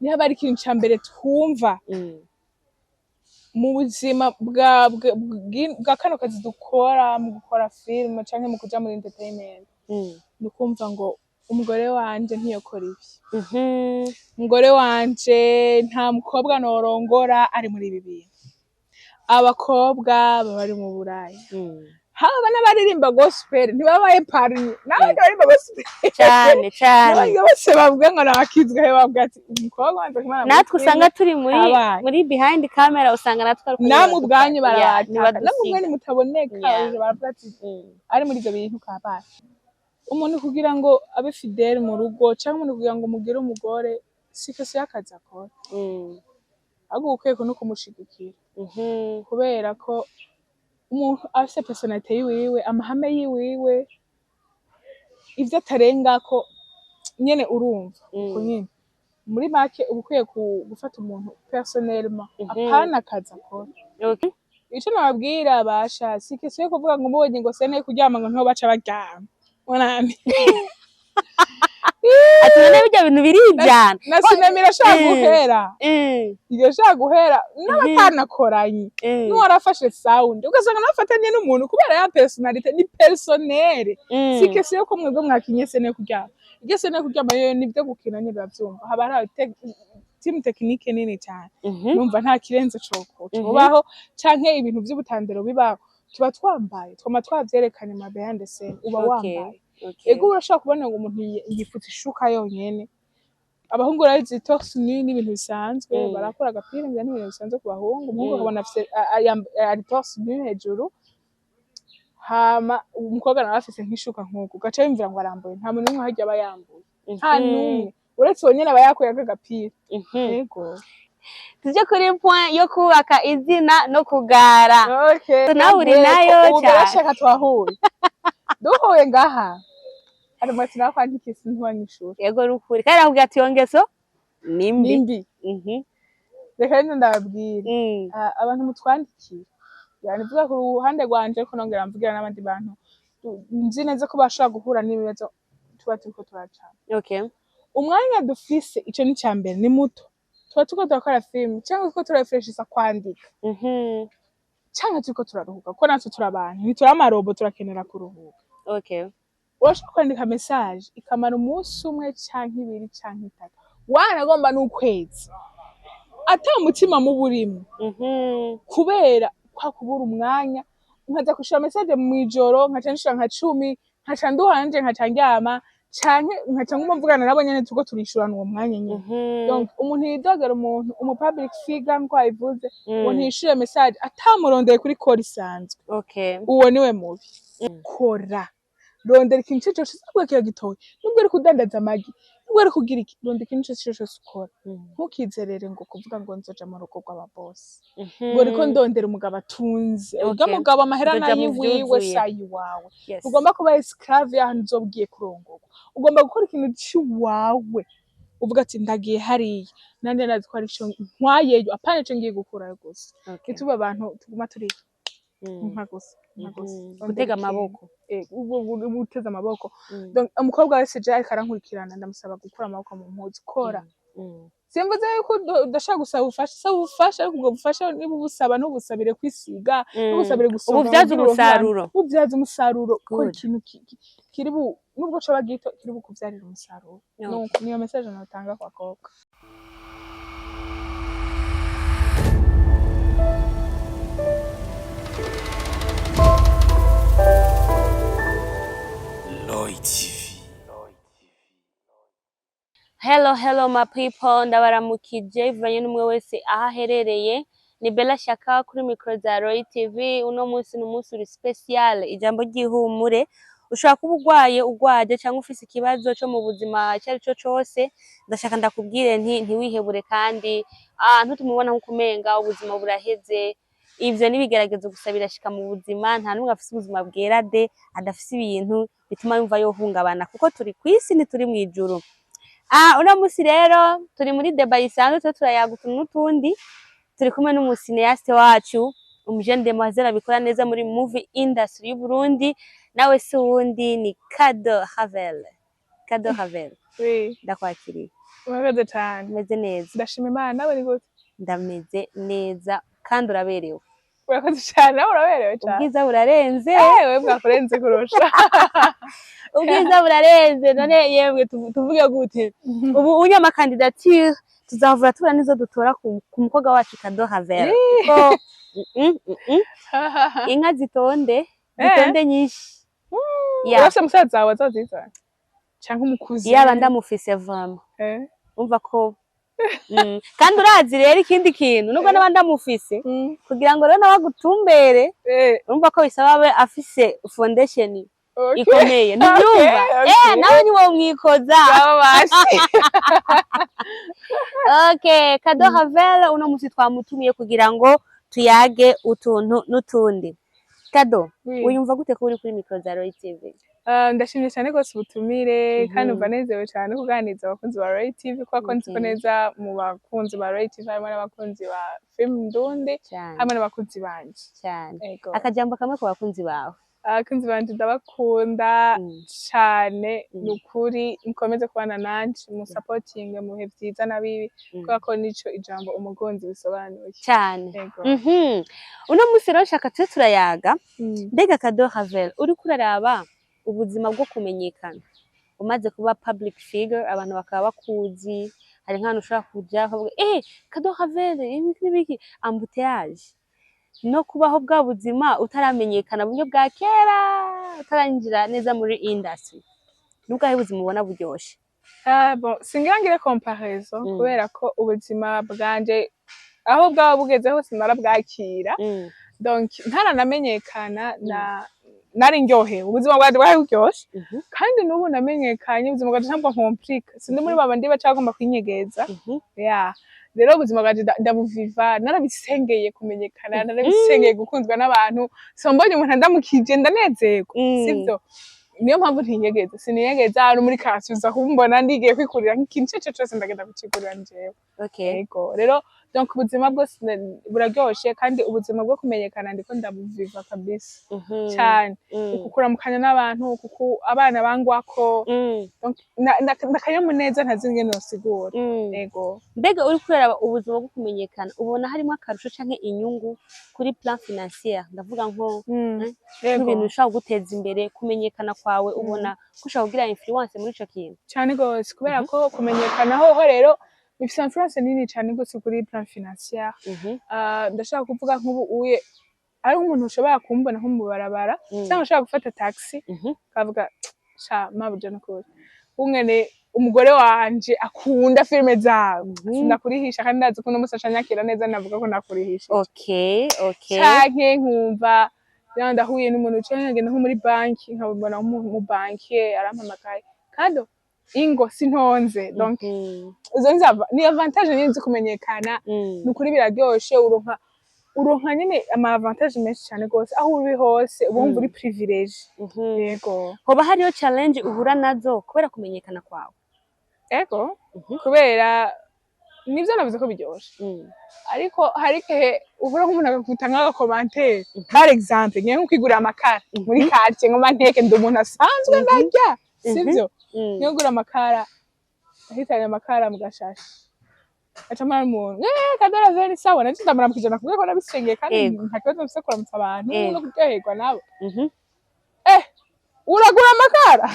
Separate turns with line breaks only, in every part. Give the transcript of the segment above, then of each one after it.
Niho aba ari ikintu ca mbere twumva mu buzima bwa kano kazi dukora, mu gukora film canke mu kuja muri entertainment, ni ukumva ngo umugore wanje ntiyokora ibi, umugore wanje, nta mukobwa norongora ari muri ibi bintu, abakobwa baba bari mu Buraya, haba n'abaririmba gospel ntibabaye parmi n'abandi baririmba gospel.
Cane cane.
N'abandi bose bavuga ngo nabakizwa, he bavuga ati umukobwa wanje kumana muri
Natwe
filime,
usanga turi muri
kabaye.
muri behind camera, usanga natwe ariko
Namwe ubwanyu barabataka, namwe
ntibadusiga.
ubwanyu mutaboneka, baravuga ati ari muri ivyo bintu kabaye. Umuntu kugira ngo abe fidèle mu rugo, canke umuntu kugira ngo mugire umugore, si question y'akazi akora, ahubwo ukwiye no kumushigikira, kubera ko umuntu afise personnalité yiwiwe, amahame yiwiwe, ivyo atarengako nyene, urumva uko nyene. Muri make, uba ukwiye gufata umuntu personnellement, apana akazi akora. Ico nababwira basha, si question yo kuvuga ngo mubonye ngo scène yo kuryama ngo niho baca baryama monami.
Ati none bijya bintu birijana.
Na sinema irashaka guhera, irashaka guhera n'abatanakoranye, n'uwarafashe sound, ugasanga nafatanye n'umuntu kubera ya personnalité ni personnel. Si question yo ko mwebwe mwakinye scène yo kuryama. Iryo scène yo kuryama yo nivyo gukina nyene, uravyumva, haba hari team technique nini cyane. Numva nta kirenze coko cobaho, canke ibintu vy'ubutandero bibaho, tuba twambaye, twama twavyerekanye ma behind the scene, uba wambaye. Ego, urashobora kubona ngo umuntu yifutse ishuka yonyene. Abahungu urabizi, torse nu n'ibintu bisanzwe, barakora agapira ngira n'ibintu bisanzwe ku bahungu. Umuhungu akabona afise ari torse nu hejuru, hama umukobwa nawe afise nk'ishuka nk'uku, ugaca wiyumvira ngo arambuye. Nta muntu n'umwe harya aba yambuye, nta n'umwe, uretse uwo nyene aba yakuyeko agapira. Ego.
Tuje kuri point yo kubaka izina no kugara.
Okay.
Nawe uri nayo
Ubu
cyane.
Birashaka twahuye, duhuye ngaha, ari mwati nakwandikiye sintiwanyishura.
Yego, rukuri, kandi akubwira ati iyo ngeso ni mbi.
Nimbi. Reka rero ndababwira. Ah, abantu mutwandikira, yani mvuga ku ruhande rwanje, ariko nongera mvugira n'abandi bantu nzi neza ko bashobora guhura n'ibibazo tuba turiko turacana. Umwanya dufise, ico ni ica mbere, ni muto. Tuba turiko turakora filime, cyangwa turiko turarefreshisa kwandika, cyangwa turiko turaruhuka, kuko natwe turi abantu, ntituri amarobo, turakenera kuruhuka. Urashobora kwandika message ikamara umunsi umwe canke 2 canke 3, wanagomba n'ukwezi, ata mutima muba urimo, kubera kwa kubura umwanya. Nkaza kwishura message mw'ijoro, nkaca nishura nka 10, nkaca nduhanje, nkaca ndyama, canke nkaca nguma mvugana nabo nyene, turiko turishurana uwo mwanya nyene. Donc umuntu yidogera umuntu, umu public figure nkuko wabivuze, ngo ntishure message atamurondeye kuri kora isanzwe, uwo niwe mubi. Kora, rondera ikintu ico cose, nubwo kiba gitoya, nubwo uri kudandaza amagi, nubwo uri kugira iki, rondera ikintu ico cose ukora. Ntukizerere ngo kuvuga ngo nzoja mu rugo rw'ababosi, ngo riko ndondera umugabo atunze. Urya mugabo amahera
Nzoja mu
nayiwiwe,
vyuzuye.
sayiwawe. Ugomba kuba esclave y'ahantu uzoba ugiye kurongorwa. Ugomba gukora ikintu c'iwawe, uvuga ati ndagiye hariya nanje ndazi ko ari ico ntwayeyo, apana ico ngiye gukurayo gusa. Ntitube abantu tuguma turi nka gusa, nka gusa. Rondera
Gutega
ikintu.
amaboko.
Ubu uteze amaboko. Donc umukobwa wese je ariko arankurikirana, ndamusaba gukura amaboko mu mpuzu, kora. Simvuze yuko udashaka gusaba ubufasha, saba ubufasha, ariko ubwo bufasha niba ubusaba, ntubusabire kwisiga, ntubusabire gusohoka
Ububyaze
ngo ugire uronke abantu.
umusaruro.
Ububyaze umusaruro, kora
Good.
ikintu kiri bu, nubwo coba gito, kiri bukuvyarira umusaruro. Nuko niyo message notanga ku bakobwa.
Lloyd TV.
Hello, hello my people, ndabaramukije bivanye n'umwe wese aho aherereye. Ni Bella Shaka kuri micro za Roy TV. Uno munsi ni umunsi uri special, ijambo ry'ihumure. Ushobora kuba urwaye, urwaje cyangwa ufise ikibazo cyo mu buzima icyo ari cyo cyose, ndashaka ndakubwire nti ntiwihebure, kandi ntutumubona nk'uko umenga ubuzima buraheze. Ivyo n'ibigeragezo gusa, birashika mu buzima. Nta n'umwe afise ubuzima bwera de adafise ibintu bituma yumva yohungabana, kuko turi kw'isi, ntituri mw'ijuru. Uno musi rero turi muri débat isanzwe, tuba turayaga utuntu n'utundi. Turi kumwe n'umu cinéaste wacu, umujene demoiselle abikora neza muri movie industry y'u Burundi. Nawe si uwundi, ni Kado Havel. Kado Havel,
Oui.
ndakwakiriye.
Murakoze cane.
Umeze neza?
Ndashima Imana, nawe ni gute?
Ndameze neza kandi uraberewe.
Urakoze cane, nawe uraberewe cane.
Ubwiza burarenze.
Ewe, bwakurenze kurusha.
Ubwiza burarenze. None yemwe, tuvuge gute? Ubu unye ama candidature tuzavura tubona nizo dutora ku mukobwa wacu Kado Havera, kuko inka zitonde zitonde nyinshi. Ya.
Urafise musaza wawe azozizana canke umukuzi?
Yaba ndamufise vraiment. Umva ko kandi urazi rero ikindi kintu, nubwo naba ndamufise, kugira ngo rero nawe agutumbere, urumva ko bisaba abe afise foundation ikomeye, ntubyumva?
Okay.
Eh, nawe niwo mwikoza.
Baba basi.
Okay, Kado Havel uno musi twamutumiye kugira ngo tuyage utuntu n'utundi. Kado, wiyumva gute ko uri kuri micro za Roy TV?
Ndashimye cyane rwose ubutumire kandi umva nezerewe cyane kuganiriza abakunzi ba Roy TV, kubera ko nzi ko neza mu bakunzi ba Roy TV harimo n'abakunzi ba film Ndundi hamwe n'abakunzi banje.
Cyane.
Ego.
Akajambo kamwe ku bakunzi bawe.
Abakunzi banje, ndabakunda cane. Ni ukuri mukomeze kubana nanje, musapotinge mu bihe vyiza na bibi, kubera ko nico ijambo umukunzi bisobanuye.
Cyane.
Ego.
Uno musi rero nshaka tube turayaga. Mbega Kado Havel, uriko uraraba ubuzima bwo kumenyekana, umaze kuba public figure, abantu bakaba bakuzi, hari nk'ahantu ushobora kuja bakavuga: "Eh, Kado Havel," ibiki n'ibiki, embouteillage, no kubaho bwa buzima utaramenyekana, bumwe bwa kera, utarinjira neza muri industry, n'ubwahe buzima ubona buryoshe?
Ah, bon, singira ngire comparaison, kubera ko ubuzima bwanje aho bwaba bugeze hose narabwakira. Donc ntaranamenyekana na nari ndyohewe, ubuzima bwanje bwari buryoshe. Kandi n'ubu namenyekanye, ubuzima bwanje ntabwo nkomplika, sindi muri babandi baca bagomba kwinyegeza. Ya, rero ubuzima bwanje ndabuviva, narabisengeye kumenyekana, narabisengeye gukundwa n'abantu. So mbonye umuntu andamukije ndanezerwa. Sivyo? Niyo mpamvu ntinyegeza, sininyegeza. No muri quartier uza kumbona ndigiye kwikurira nk'ikintu ico cose, ndagenda kucigurira njyewe. Yego, rero donc ubuzima bwose buraryoshe, kandi ubuzima bwo kumenyekana ndiko ndabuviva kabisa cane. Uku kuramukanya n'abantu, kuku abana bangwako, donc n'akanyamuneza ntazi ingene nosigura. Yego.
Mbega uriko uraraba ubuzima bwo kumenyekana, ubona harimo akarusho canke inyungu kuri plan financière? Ndavuga nko nk'ibintu bishobora kuguteza imbere, kumenyekana kwawe, ubona ko ushobora kugira influence muri ico kintu?
Cane gose, kubera ko kumenyekana hoho rero bifise influence nini cane gose kuri plan financière. Ndashaka kuvuga nk'ubu uye ari nk'umuntu ushobora kumbona nko mu barabara, cyangwa ushobora gufata taxi, kavuga: "Sha mabuja, nukuri ungene umugore wanje akunda filime zawe, sindakurihisha, kandi ndazi ko uno musi acanyakira neza, navuga ko nakurihisha." Canke nkumva ya ndahuye n'umuntu, canke nkagenda nko muri banki, nkabona mu banki arampamagaye: "Kado, ingo sintonze." Donc izo ni avantage nyene zo kumenyekana. Ni ukuri biraryoshe, uronka nyene ama avantage menshi cane gose. Aho uri hose uba wumva uri privilégié. Yego.
Hoba hariho challenge uhura nazo kubera kumenyekana kwawe?
Ego. Kubera nivyo navuze ko biryoshe, ariko hari igihe uhura nk'umuntu akaguta nk'aga commentaire. Par exemple, ngiye nko kwigurira amakara muri quartier, ngo nteke, ndi umuntu asanzwe, ndarya, sivyo? Ngiye kugura amakara, ahitanye amakara mu gashashe, aca umuntu: "Eh, Kadora veri, sawa." Nanje ndamuramukije, nakubwiye ko nabisengeye kandi nta kibazo mfise kuramutsa abantu no kuryoherwa nabo. "Eh, uragura amakara?"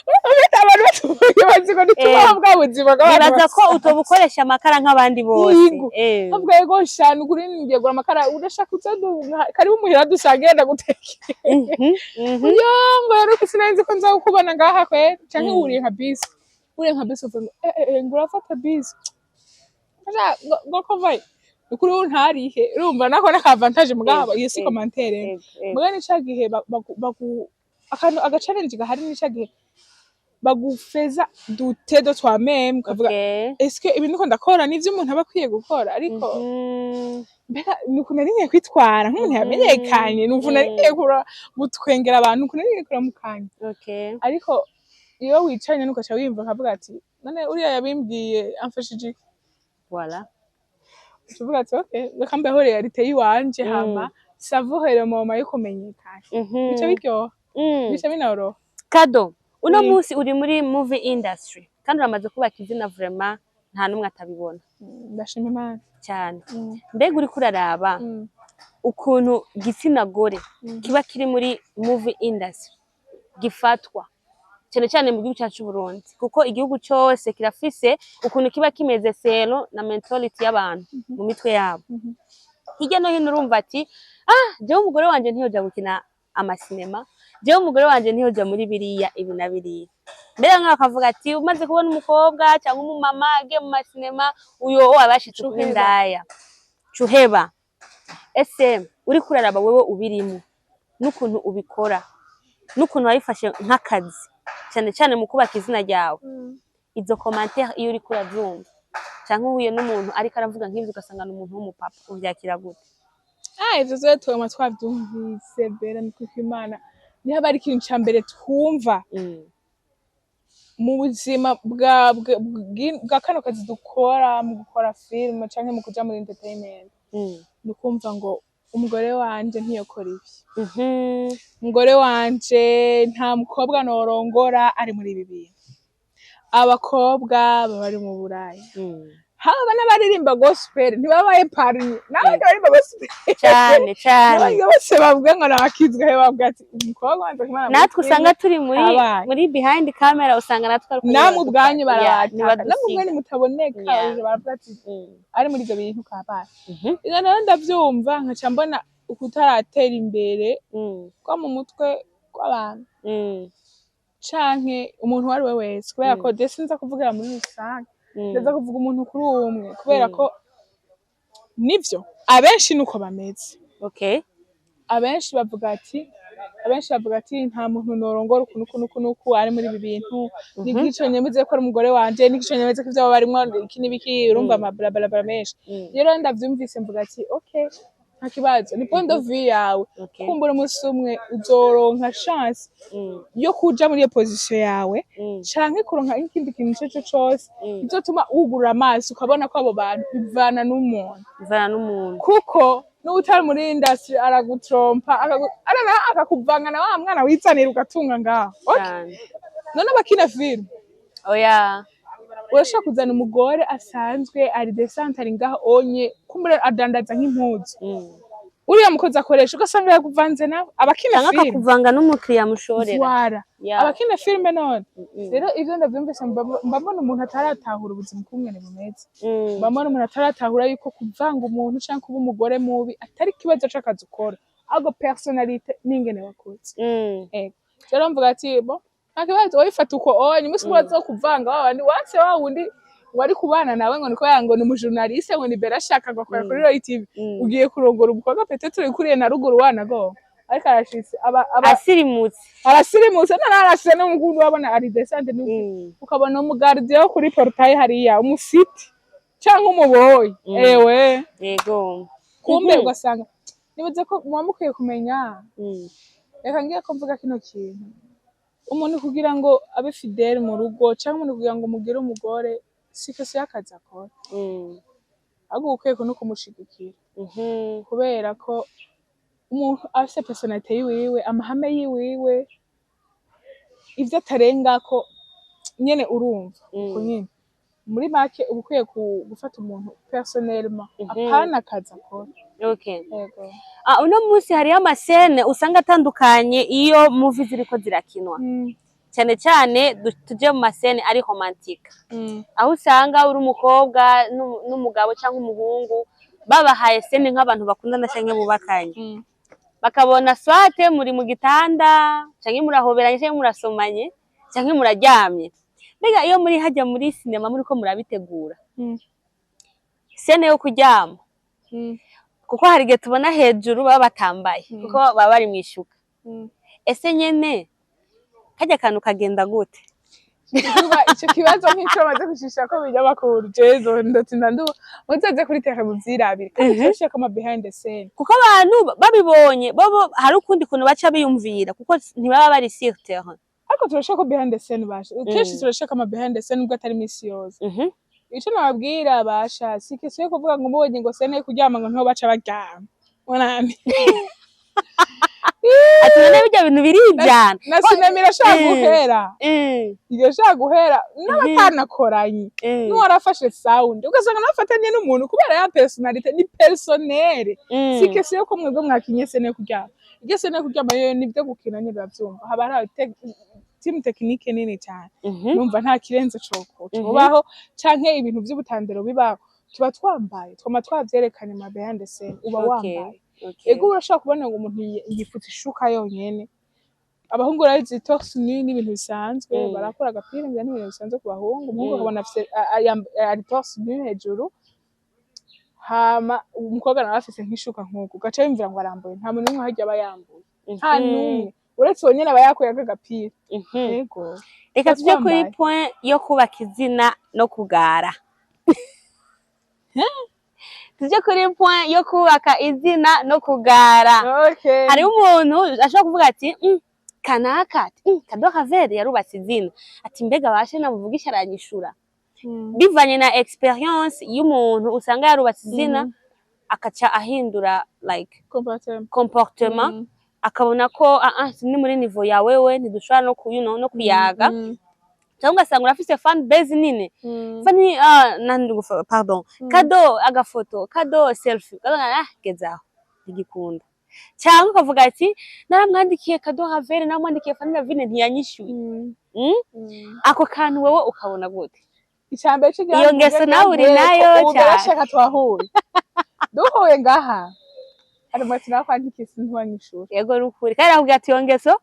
Urabona abantu batuye bazi ko ntitubaho bwa buzima bw'abantu
Bibaza ko
basanzwe.
utobukoresha amakara nk'abandi bose.
Yego. Avuga: "Yego shana, ukuri ngiye gura amakara, urashaka uza karibu muhira dusange, ndagutekere." Yo, ngo rero sinari nzi ko nza kukubona ngaha kweri. Canke wuriye nka bisi uvuga ngo eh eh eh, ngo urafata bisi. Aja ngo kovaye, ukuri ubu ntarihe. Urumva nako n'aka avantage, mugabo iyo si commentaire.
Ego, ego.
Mugabo ni ca gihe bagu akantu aga challenge gahari, ni ca gihe bagufeza douter de toi-même, ukavuga: "Est-ce que ibi ndiko ndakora nivyo umuntu aba akwiye gukora?" Ariko mbega ni ukuntu nari nkwiye kwitwara nk'umuntu yamenyekanye, ni ukuntu nari nkwiye gutwengera abantu, ukuntu nari nkwiye kuramukanya. Ariko iyo wicaranye ugaca wiyumva, ukavuga ati: "None uriya yabimbwiye amfashije iki?"
Voilà.
Uca uvuga ati: "Okay, reka mbeho réalité yiwanje, hama savoure le moment yo kumenyekana." Bica biryoha, bica binoroha.
Kado, uno
Oui.
munsi uri muri movie industry. Kandi uramaze kubaka izina, vraiment nta n'umwe atabibona.
Ndashima Imana.
Cyane. Mbega uriko uraraba ukuntu igitsina gore kiba kiri muri movie industry gifatwa, cyane cyane mu gihugu cyacu Burundi, kuko igihugu cyose kirafise ukuntu kiba kimeze selon na mentality y'abantu mu mitwe yabo. Hirya no hino urumva ati: "Ah, jewe umugore wanje ntiyoja gukina amasinema, jewe umugore wanje ntiyoja muri biriya, ibi na biriya." Mbere nk'aho akavuga ati umaze kubona umukobwa cyangwa umumama agiye mu masinema, uyo abashitse kuba
Cuheba.
indaya, cuheba. Ese uriko uraraba wewe ubirimo n'ukuntu ubikora n'ukuntu wabifashe nk'akazi, cyane cyane mu kubaka izina ryawe, izo commentaire iyo uriko uravyumva canke uhuye n'umuntu ariko aravuga nk'ivyo, ugasanga ni umuntu w'umupapa, uvyakira gute?
Ah, ivyo vyo twama twavyumvise, Bera, ni kuko Imana niho aba ari ikintu ca mbere twumva mu buzima bwa kano kazi dukora, mu gukora filime canke mu kuja muri entertainment, ni ukumva ngo umugore wanje ntiyokora ibi, umugore wanje, nta mukobwa norongora ari muri ibi bintu, abakobwa baba bari mu Buraya, haba n'abaririmba gospel ntibabaye pari n'abandi baririmba gospel
Cyane cyane.
n'abandi bose bavuga ngo nabakizwa he, bavuga ati umukobwa wanje kumana muri
Natwe
filime,
usanga turi muri
kabaye.
muri behind camera, usanga natwe ariko
Namwe ubwanyu
barabataka,
barabataka, namwe ubwanyu mutaboneka, baravuga ati ari muri ivyo bintu kabaye. Ivyo rero ndavyumva nkaca mbona ukutaratera imbere ko mu mutwe kw'abantu canke umuntu uwo ari we wese, kubera ko je sinza kuvugira muri rusange, ndaza kuvuga umuntu kuri umwe, kubera ko nivyo abenshi nuko bameze. Abenshi bavuga ati nta muntu norongora uku nuku nuku nuku ari muri ibi bintu, n'igico nyemeze ko ari umugore wanje, n'igico nyemeze ko ivyo barimwo iki n'ibiki, urumva, ama bla bla bla menshi. Iyo rero ndavyumvise mvuga ati okay, nta kibazo, ni point of vue yawe. Kumbura umunsi umwe uzoronka chance yo kuja muri iyo position yawe canke kuronka ikindi kintu ico arico cose bizotuma wugurura amaso ukabona ko abo bantu bivana n'umuntu.
Bivana n'umuntu.
Kuko n'utari muri industry aragutrompa, akakuvanga na wa mwana wizanira ugatunga ngaho. Okay.
Cyane.
None abakina film,
Oya.
urashobora kuzana umugore asanzwe ari decent, ari ngaho onye, kumbura adandaza nk'impuzu, uriya mukozi akoresha, ugasanga yakuvanze nawe abakina
Canke
film.
akakuvanga n'umukiriya mushorera.
Voilà. Abakina filime none rero ivyo ndavyumvise mba mbona umuntu ataratahura ubuzima ukungene bumeze, mba mbona umuntu ataratahura yuko kuvanga umuntu canke kuba umugore mubi atari ikibazo c'akazi ukora, ahubwo personnalité n'ingene wakuze. Ego, rero mvuga ati bon, nta kibazo, wabifata uko onye, umunsi umwe bazokuvanga wa bandi wanse, wa wundi wari kubana nawe ngo niko ngo ni umujournaliste, ngo ni Bera ashaka ngo akora kuri Roy TV, ugiye kurongora umukobwa peut-être wikuriye na ruguru wanago, ariko arashitse aba
Asirimutse.
Arasirimutse, none arashitse n'umukundu wabona ari decent, ukabona umugardien wo kuri portail hariya, umusiti canke umuboyi, ewe. Kumbe ugasanga nibaze ko muba mukwiye kumenya, reka ngiye ko mvuga kino kintu: umuntu kugira ngo abe fidèle mu rugo canke umuntu kugira ngo mugire umugore, si question y'akazi akora, ahubwo ukwiye no kumushigikira, kubera ko umuntu afise personnalité yiwiwe, amahame yiwiwe, ivyo atarengako nyene, urumva uko nyene. Muri make uba ukwiye gufata umuntu personnellement, apana akazi akora. Yego.
Ah, uno munsi hariho amascène usanga atandukanye iyo movie ziriko zirakinwa, cyane cyane tuje mu mascène ari romantique, aho usanga uri umukobwa n'umugabo cyangwa umuhungu, babahaye scène nk'abantu bakundana canke bubakanye, bakabona soit muri mu gitanda, canke murahoberanye, canke murasomanye, canke muraryamye. Mbega iyo muri hajya muri sinema muriko murabitegura, scène yo kuryama, kuko hari igihe tubona hejuru baba batambaye, kuko baba bari mwishuka, ese nyene karya kantu kagenda gute?
Kuba ico kibazo nk'ico bamaze gushisha ko bijya bakuru, jezo ndatinda ndu muzoze kuri terrain muvyirabire, kandi turashaka ama behind the scene.
Kuko abantu babibonye bobo hari ukundi kuntu baca biyumvira, kuko ntibaba bari sur terrain.
Ariko turashaka ko behind the scene basha kenshi, turashaka ama behind the scene nubwo atari misi yose. Ico nababwira basha, si question yo kuvuga ngo mubonye ngo scène yo kuryama ngo niho baca baryama, mwanami.
Ati none bijya bintu birijana.
Na sinema irashaka guhera, irashaka guhera n'abatanakoranye, n'uwarafashe sound, ugasanga nafatanye n'umuntu kubera ya personnalité ni personnel. Si question yo ko mwebwe mwakinye scène yo kuryama. Iryo scène yo kuryama yo nibyo gukina nyine, uravyumva, haba hari team technique nini cyane. Numva nta kirenze coko cobaho canke ibintu vy'ubutandero bibaho, tuba twambaye, twama twavyerekanye ma behind the scene, uba wambaye. Ego, urashobora kubona ngo umuntu yipfutse ishuka yonyene. Abahungu urabizi, torse nu n'ibintu bisanzwe. Barakora agapira ngira n'ibintu bisanzwe ku bahungu. Umuhungu akabona afise ari torse nu hejuru, hama umukobwa nawe afise nk'ishuka nk'uku, ugaca wiyumvira ngo arambuye. Nta muntu n'umwe harya aba yambuye, nta n'umwe, uretse uwo nyene aba yakuyeko agapira. Ego.
Reka
tuba
tujye kuri
twambaye.
point yo kubaka izina no kugara. Tujye kuri point yo kubaka izina no kugara. Hariho umuntu ashobora kuvuga ati kanaka ati Kado Ravelle yarubatse izina, ati mbega bashe namuvugisha aranyishura?" Bivanye na experience y'umuntu usanga yarubatse izina, akaca ahindura like
comportement.
Comportement. Akabona ko ah ah, ni muri niveau ya wewe, ntidushobora no ku, you know, no kuyaga. Cyangwa ugasanga urafise fan base nini. Fani, ah nandi pardon. Kado agafoto, kado selfie, ukavuga ah gezaho ntigikunda, cyangwa ukavuga ati naramwandikiye Kado Ravelle, naramwandikiye Fanny Lavine, ntiyanyishyuye. Ako kantu wewe ukabona gute?
Icambere.
Iyo ngeso nawe uri nayo
ubu
cyane.
Birashaka twahuye, duhuye ngaha, hari ati nakwandikiye sintiwanyishura.
Yego, nukuri, kandi akubwira ati iyo ngeso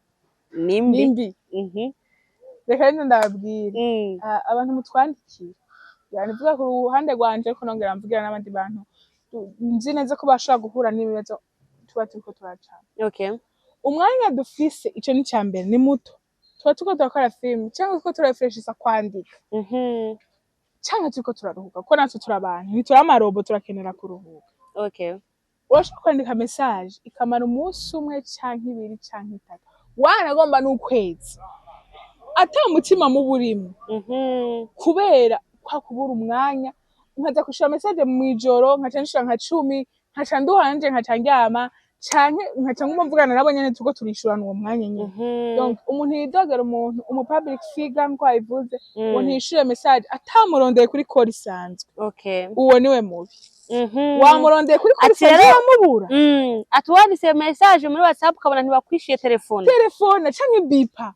ni mbi.
Ni mbi. Reka rero ndababwira. Ah, abantu mutwandikira, yani mvuga ku ruhande rwanje, ariko nongera mvugira n'abandi bantu nzi neza ko bashobora guhura n'ibibazo tuba turiko turacana. Umwanya dufise, ico ni ica mbere, ni muto. Tuba turiko turakora filime cyangwa turiko turarefreshisa kwandika cyangwa turiko turaruhuka, kuko natwe turi abantu, ntituri amarobo, turakenera kuruhuka. Urashobora kwandika message ikamara umunsi umwe canke 2 canke 3, wanagomba n'ukwezi, ata mutima muba urimwo, kubera kwa kubura umwanya. Nkaza kwishura message mw'ijoro, nkaca nishura nka 10, nkaca nduhanje, nkaca ndyama, canke nkaca nguma mvugana nabo nyene, turiko turishurana uwo mwanya nyene. Donc umuntu yidogera umuntu, umu public figure nkuko wabivuze, ngo ntiyishure message atamurondeye kuri call isanzwe, uwo niwe mubi. Wamurondeye kuri call
Ati
isanzwe, wamubura.
Ati wanditse message muri WhatsApp ukabona ntibakwishyuye telefone.
Telefone canke bipa,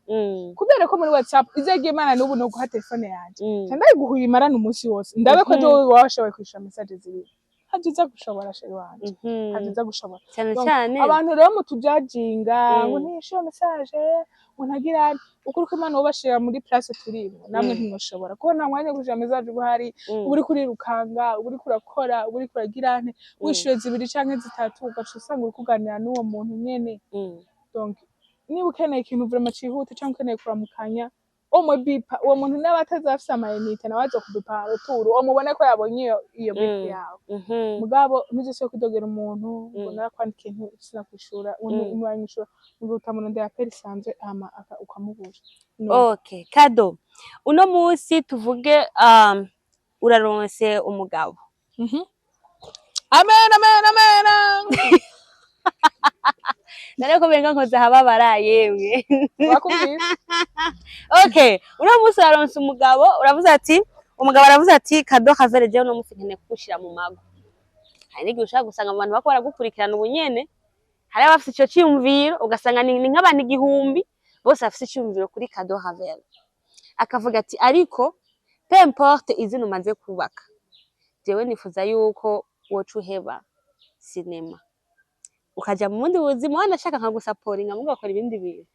kubera ko muri WhatsApp izegeye Imana n'ubu no guha telefone yanje, ca ndayiguha uyimarane umunsi wose, ndabe ko jewe washoboye kwishura message zibiri. Ntabyo uza gushobora, chéri wanje, ntabyo uza gushobora.
Cyane.
Donc,
cyane.
abantu rero mutujajinga ngo ntiyishure message, ngo ntagira, ukuri ko Imana wubashira muri place turimwo, namwe ntimwoshobora, kuko nta mwanya wo kwishura message uba uhari. Uba uriko urirukanga, uba uriko urakora, uba uriko uragira nte, wishuye zibiri canke zitatu, ugaca usanga uriko uganira n'uwo muntu nyene. Donc niba ukeneye ikintu vraiment cihuta canke ukeneye kuramukanya, uwo bipa uwo muntu nawe atazafise ama unités, nawe azokubipa retour, uwo mubone ko yabonye iyo bip yawe. Mugabo ntuzosubire kwidogera umuntu ngo narakwandikiye sinakwishura, ngo ntiwanyishura, ngo utamurondera appel isanzwe hama ukamubura. No.
Okay, Kado, uno munsi tuvuge uraronse umugabo.
Amen, amen, amen.
Nareko benga nkoze ahababara yemwe.
Wakumvise.
Okay, uno munsi uraronse umugabo, uravuze ati, umugabo aravuze ati Kado Ravelle, jewe uno munsi nkeneye kugushira mu mago. Hari n'igihe ushobora gusanga mu bantu bako baragukurikirana ubu nyene hari abafise ico ciyumviro, ugasanga ni nk'abantu 1000 bose bafise iciyumviro kuri Kado Ravelle, akavuga ati ariko peu importe izina umaze kubaka, jewe nifuza yuko woca uheba sinema ukaja mu bundi buzima, wanashaka nkagusaporinga mugakora ibindi bintu.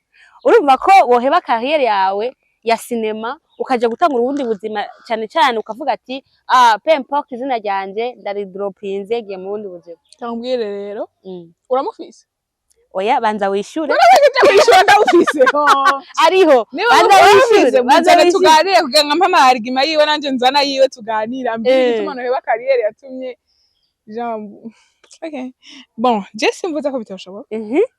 Urumva ko woheba carrière yawe ya sinema ukaja gutangura ubundi buzima, cyane cyane ukavuga ati ah, peu importe izina ryanje ndaridropinze, ngiye mu bundi buzima.
Ndamubwire rero. Uramufise?
Oya, banza wishure.
Ujya kwishura ndawufise. Oh.
Ariho.
Niba
Banza
uramufise,
wishure, banza
muzane
wishure.
tuganire kugira ngo ampe ama arguments yiwe, nanje nzana yiwe, tuganire, ambwire igituma noheba carrière yatumye Jean. Okay, bon, je simvuze ko bitoshoboka.
Ça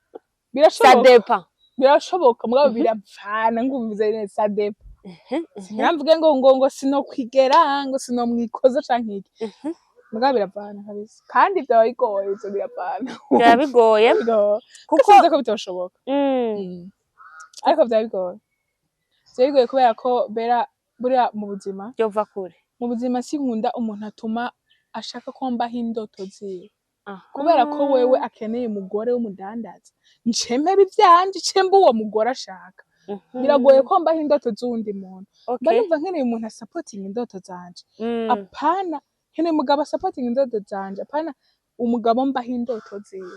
Birashoboka.
dépend.
Birashoboka, mugabo biravana ngubivuze neza, ça dépend. Sinamvuge ngo sinokwigera, ngo sinomwikoza canke iki. Mugabo biravana kabisa, kandi vyaba bigoye, ivyo biravana.
Byaba bigoye.
Bigoye.
Kuko
kuko sinzi ko bitoshoboka. Ariko vyaba bigoye, vyaba bigoye kubera ko bera buriya mu buzima,
byova kure.
Mu buzima sinkunda umuntu atuma ashaka ko mbaho indoto ziwe kubera ko wewe akeneye umugore w'umudandaza, ncemebe ivyanje, cembe uwo mugore ashaka. Biragoye ko mbaho indoto z'uwundi muntu. Mba numva nkeneye umuntu asapotinga indoto zanje. Apana, nkeneye umugabo asapotinga indoto zanje, apana umugabo mbaho indoto ziwe.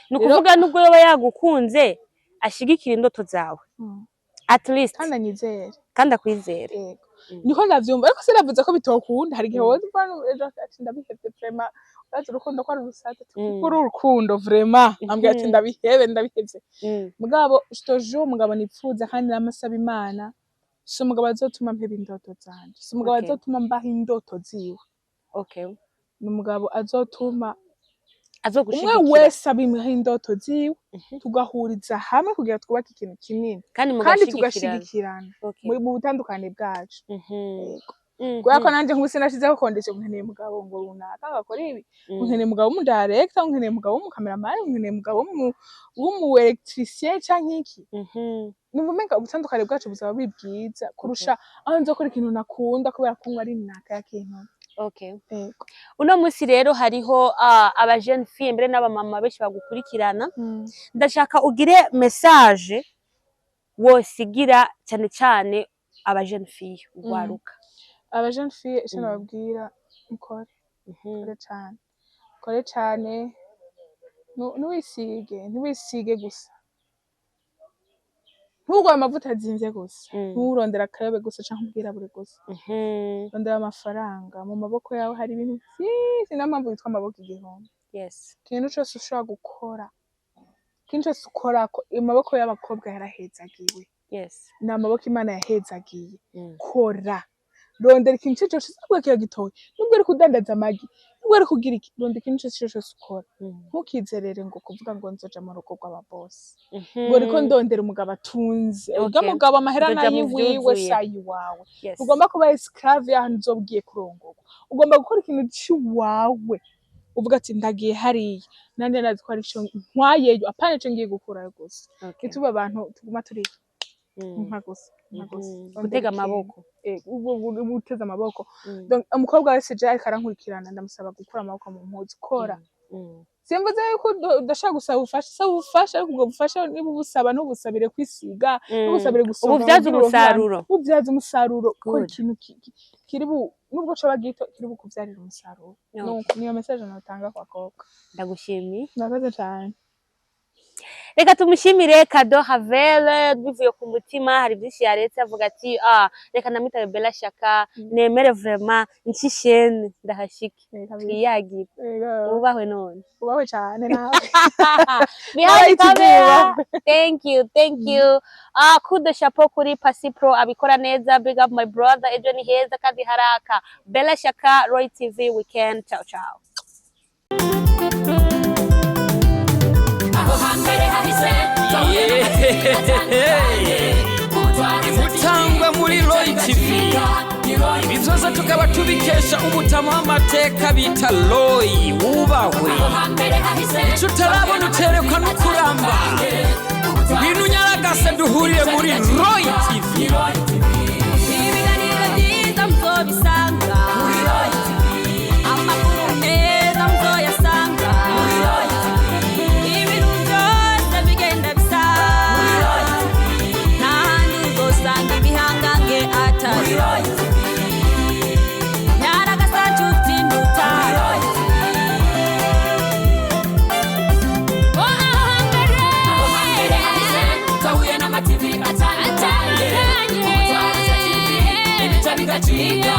Ni ukuvuga nubwo yoba yagukunze, ashigikira indoto zawe at least.
Kandi anyizere.
Kandi akwizere.
Yego. Niko ndavyumva, ariko sinavuze ko bitokunda. Hari igihe woza uvana ejo ati ndabihevye vraiment, urazi urukundo ko ari urusate, kuko uri urukundo vraiment, ambwira ati ndabihebe, ndabihevye. Mugabo je te jure, umugabo nipfuza kandi namasaba Imana, si umugabo azotuma mpeba indoto zanje, si umugabo azotuma mbaho indoto ziwe. Ni umugabo azotuma umwe
azogushigikira
wese abimuha indoto ziwe, tugahuriza hamwe kugira twubake ikintu kinini.
Kandi
Kandi
mugashigikirana.
Tugashigikirana mu butandukane bwacu. Yego. Kubera ko nanje nk'ubu sinashizeho condition nkeneye umugabo ngo runaka ngo akore ibi, nkeneye umugabo w'umu director, nkeneye umugabo w'umu cameraman, nkeneye umugabo w'umu électricien canke iki. Numva umenga ubutandukane bwacu buzaba buri bwiza kurusha aho nzokora ikintu nakunda kubera ko ngo ari naka yakintu. Yego.
Uno munsi rero hariho aba jeune fille mbere n'abamama benshi bagukurikirana. Ndashaka ugire message wosigira cyane cyane aba jeune fille, ugwaruka.
Aba jeune fille, ico nababwira, mukore. Kore cane, kore cane. Ntiwisige, ntiwisige gusa, ntugure amavuta azimvye gusa, nturondere akayobe gusa canke ubwirabure gusa. Rondera amafaranga. Mu maboko yawe hari ibintu vyinshi, niyo mpamvu witwa amaboko igihumbi. Ikintu cose ushobora gukora, ikintu cose ukorako, amaboko y'abakobwa yarahezagiwe. Ni amaboko Imana yahezagiye. Kora, rondera ikintu ico cose, nubwo kiba gitoya, nubwo uri kudandaza amagi, nubwo uri kugira iki, rondera ikintu ico cose ukora. Ntukizerere ngo kuvuga ngo nzoja mu rugo rw'ababosi, ngo riko ndondera umugabo atunze. Urya mugabo amahera
Nzoja mu
nayiwiwe,
vyuzuye.
sayiwawe. Ugomba kuba esclave y'ahantu uzoba ugiye kurongorwa. Ugomba gukora ikintu c'iwawe, uvuga ati ndagiye hariya nanje ndazi ko ari ico ntwayeyo, apana ico ngiye gukurayo gusa. Ntitube abantu tuguma turi nka gusa, nka gusa. Rondera
Gutega
ikintu.
amaboko.
Ubu uteze amaboko. Donc umukobwa wese je ariko arankurikirana, ndamusaba gukura amaboko mu mpuzu, kora. Simvuze yuko udashaka gusaba ubufasha, saba ubufasha, ariko ubwo bufasha niba ubusaba, ntubusabire kwisiga, ntubusabire gusohoka
Ububyaze
ngo ugire uronke abantu.
umusaruro.
Ububyaze umusaruro, kora
Good.
ikintu kiri bu, nubwo coba gito, kiri bukuvyarira umusaruro. Nuko niyo message notanga ku bakobwa.
Ndagushimiye.
Murakoze cane.
Reka tumushimire Kado Havel bivuye ku mutima. Hari byinshi yaretse avuga ati ah, reka namwitabe Bella Shaka, nemere vraiment nshishene ndahashike.
Kabisa.
Twiyagire.
Yego.
Wubahwe none.
Ubahwe cane nawe.
Behind
Nawe
camera.
wubahwe.
Thank you, thank you. Ah, coup de chapeau kuri Pasi Pro, abikora neza. Big up my brother. Ejo ni heza kandi haraka. Bella Shaka, Roy TV Weekend. Ciao ciao.
Aho hambere hahise twahuye n'amateka atandukanye.
Imutangwa muri Roy TV, ibi byose tukaba tubikesha umutama w'amateka bita Roy, wubahwe.
Hambere hahise.
Icyo utarabona uterekwa no kuramba. Ngwino unyaragase duhurire muri Roy TV.
Ibiganiro byiza muzobisanga, amakuru meza muzoyasanga, ibintu byose bigenda bisa, nta handi uzosanga ibihangange atari nyaragasa nshuti ndutaro. Oh, aho hambere hahise twahuye n'amativi atandukanye, ubutwara TV, ibica bigacika.